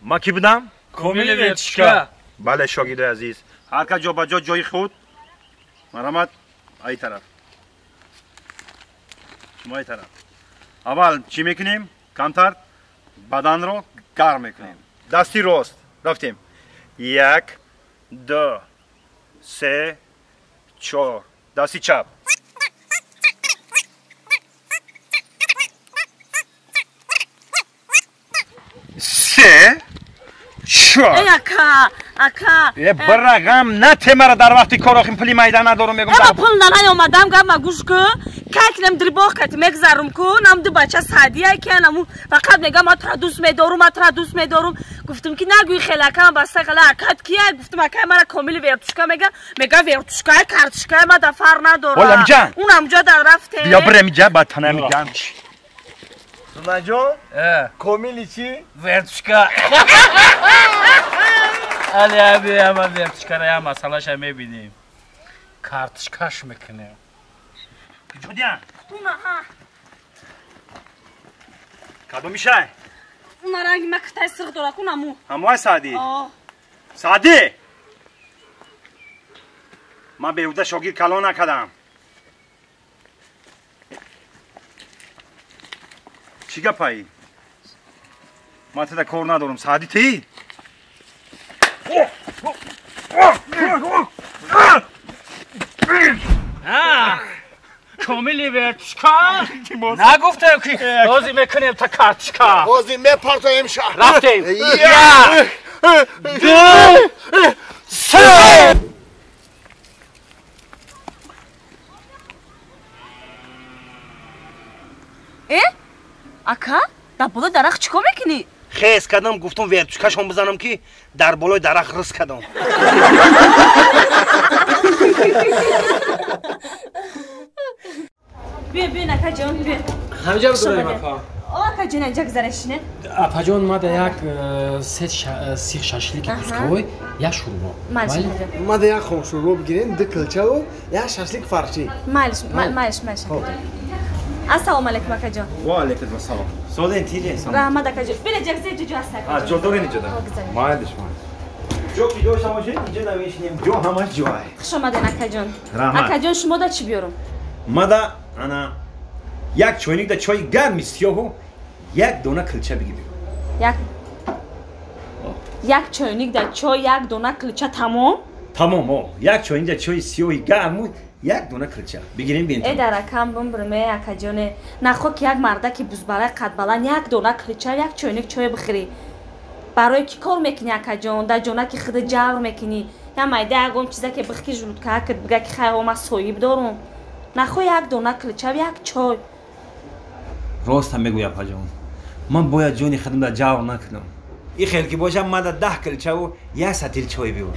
Ма ки будам? Комили вертушка. Бале, шогирди азиз. Ҳар кас ҷо ба ҷо ҷои худ. Марҳамат, ай тараф. Шумо ай тараф. Аввал чӣ мекунем? Камтар баданро гарм мекунем. Дасти рост. Рафтем. 1 2 3 4. Дасти чап. Се 4. Эй, ака, ака. Э, бира ғам нате мара дар вақти кор охим пули майда надорум мегум. Ама пул наомадам, гап ма гӯш ку. Какинам дрибоқ кати мегзарум ку, нам ду бача садия ки наму фақат мегам ма тура дӯст медорум, ма тура дӯст медорум. Гуфтум ки нагӯй хеле акам баста хеле акат кия? Гуфтум акай мара комили вертушка мега, мега вертушка картушка ма да фар надорам. Ола миҷан. Унам ҷо дар рафте. Бия бира миҷа ба тана мигам. Сунаҷон, комили чӣ? Вертушка. Али аби ама вертушкара я масалаша мебинем. Картушкаш мекунем. Куҷодиян? Уна ҳа. Кадоми шай? Уна ранги ма китай сирх дорад, уна му. Ҳамои Саъдӣ? О. Саъдӣ! Ман беҳуда шогирд калон накардам. Чӣ гапаи? Ман тада кор надорам. Саъдӣ тӣ? Комили вертушка? Нагуфтем ки ҳозир мекунем та картушка. Ҳозир мепартоем шаҳр. Рафтем. 1 2 3. Э? Ака, дар болои дарахт чӣ кор мекунӣ? Хез кардам, гуфтум вертушкашон бизанам ки дар болои дарахт рис кардам. Биё, биё, акаҷон, биё. Ҳамҷа бигӯрем, апа. О, акаҷон, инҷа гузарешине. Апаҷон, мада як сет сих шашлики кусковой, як шӯрбо. Мада як хом шӯрбо бигирем, ду килчаву як шашлик фаршӣ. Майлиш, майлиш, майлиш. Ассалому алайкум, акаҷон. Ва алайкум ассалом. Созен тиҷе. Раҳмат, акаҷон. Бина ҷагзе ҷо ҳаст, акаҷон. Ҷо дорен инҷо да? Майлиш, майлиш. Ҷо ки дошта бошед, инҷо намешинем. Ҷо ҳамаш ҷое. Хуш омаден, акаҷон. Раҳмат. Акаҷон, шумо да чӣ биёрам? Мада ана як чойник да чойи гарми сиёҳу як дона килча бигирем. Як чойник да чой, як дона килча, тамом? Тамом, о. Як чойник да чойи сиёҳи гарму як дона килча. Бигирем бинем. Э, даракам бумбурем, э, акаҷоне. Нахо ки як мардаки бузбалай қадбаланд як дона килча, як чойник чой бихӯрӣ. Барои ки кор мекунӣ, акаҷон? Дар ҷонаки худ ҷавр мекунӣ. Я майда ягон чиза ки бихки жулудкаакат бига ки хайр, ман соҳиб дорум. Нахо як дона килча, як чой. Рост ҳам мегӯй, апаҷон. Ман бояд ҷони худам дар ҷавр накунам. И хел ки бошам, мада 10 килчаву як сатил чой биёр.